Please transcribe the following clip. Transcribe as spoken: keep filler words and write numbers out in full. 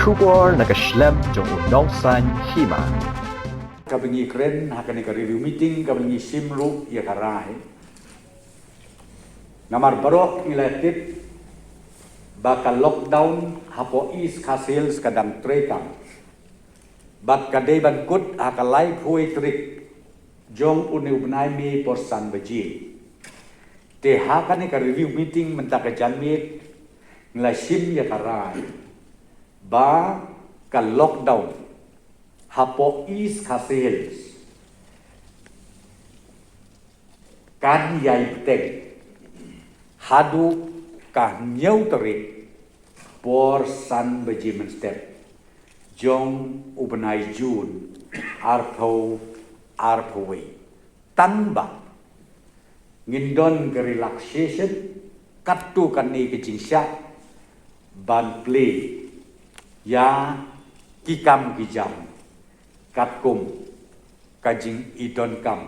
Khubor na ka shlem jong u nongsan hima. Kaba ngi kren ha kane ka review meeting kaba ngi shim ruh ïa ka rai. Namar baroh ngi la tip ba ka lockdown hapoh East Khasi Hills ka dang treikam. Bad ka dei ban kut ha ka laiphew tarik jong une u bnai May por san baje. Te ha kane ka review meeting mynta ka janmiet ngi la shim ïa ka rai ba ka lockdown hapoh East Khasi Hills kan ïai bteng haduh ka hynñiew tarik por san baje mynstep jong u bnai June arphew arphew wei. Tang ba ngin don ka relaxation katto katne ka jingshah ban plie ïa ki kam ki jam katkum ka jingïadonkam